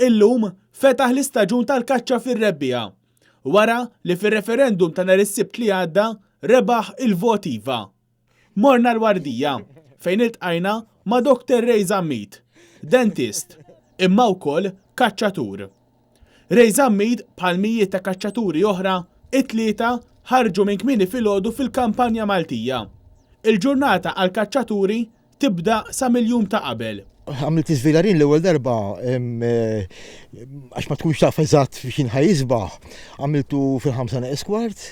Illum fetaħ l-istaġun tal-kaċċa fir-rebbiegħa, wara li fir-referendum ta' nhar is-Sibt li għadda rebaħ il-vot iva. Morna l-Wardija, fejn iltqajna ma' Doctor Ray Zammit, dentist, imma wkoll kaċċatur. Ray Zammit, bħal mijiet ta' kaċċaturi oħra, it-Tlieta ħarġu minn kmieni filgħodu fil-kampanja Maltija. Il-ġurnata għall-kaċċaturi tibda sa mill-jum ta' qabel. Għamilt iż-żvilarin l-ewwel darba għax ma tkunx taf eżatt x'in ħa jisbaħ. Għamiltu fil-ħamsa neqes kwart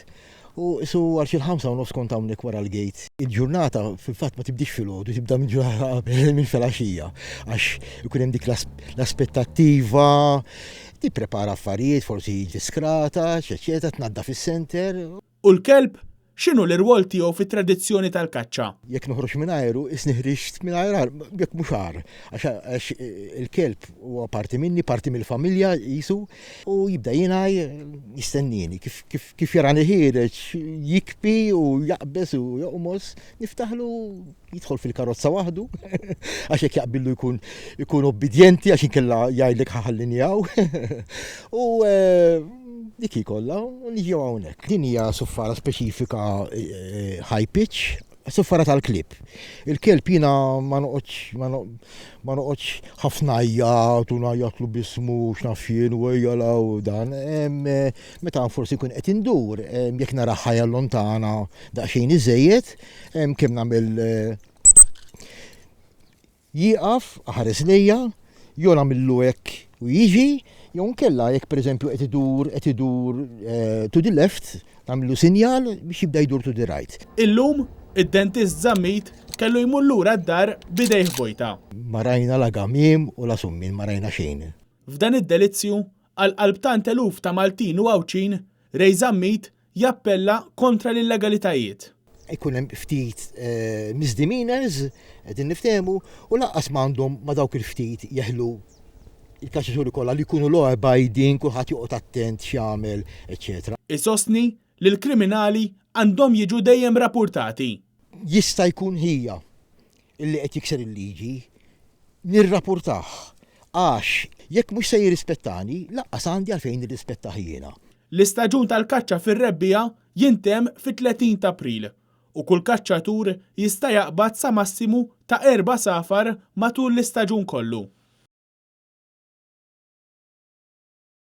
u isu għal xi l-5:30 kont hawnhekk wara l-gate. Il-ġurnata fil-fatt ma tibdix filgħodu, tibda minn ġurnata qabel minn filgħaxija għax ikun hemm dik l-aspettattiva, tipprepara affarijiet, forsi diskrata, eċċetera, tnaddaf is-center. U l-kelb X'inhu l-irwol tiegħu fit-tradizzjoni tal-kaċċa? Jekk noħroġ mingħajru, isni ħriġt mingħajr agħar, jekk mhux agħar. Għax il-kelb huwa parti minni, parti mill-familja qisu, u jibda jingħaj jistennieni. Kif jarani ħiereġ jikbi u jaqbeż u joqmos, niftaħlu jidħol fil-karozza waħdu, għax jekk jaqbillu jkun ikun obbidjenti għax inkella jgħidlek ħallini hawn. U eh, dik hi kollha u niġu hawnhekk. Din hija suffara speċifika eh, high pitch, suffara tal-klieb. Il-kelb jiena ma noqgħodx ma noqgħodx ħafna jgħat u ngħajjatlu bismu x'naf jien u ejja law dan. Eh, meta forsi nkun qed indur, jekk nara ħajja lontana daqsxejn iżejjed, Kemm nagħmel eh, jieqaf, aħares lejja, jew nagħmillu hekk u jiġi, jew nkella jekk pereżempju qed idur qed idur eh, to the left, nagħmillu sinjal biex jibda jdur to the right. Illum, id-dentist Zammit kellu jmur lura d-dar b'idejh vojta. Ma rajna la gamiem u la summien, ma rajna xejn. F'dan id-delizzju, għal qalb tant eluf ta' Maltin u Għawdxin, Ray Zammit Jappella kontra l-illegalitajiet. Ikun hemm ftit misdemeanors, qegħdin niftehmu, u lanqas m'għandhom ma' dawk il-ftit jeħlu il-kaċċaturi kollha li jkunu law abiding, kulħadd joqgħod attent x'jagħmel, eċċetera. Isostni li l-kriminali għandhom jiġu dejjem rappurtati. Jista' jkun ħija illi qed jikser il-liġi, nirrapurtah għax jekk mhux se jirrispettani, lanqas għandi għalfejn nirrispettah jiena. L-istaġun tal-kaċċa fir-rebbiegħa jintemm fit-30 t'April u kull kaċċatur jista' jaqbad sa massimu ta' erba' għasafar matul l-istaġun kollu.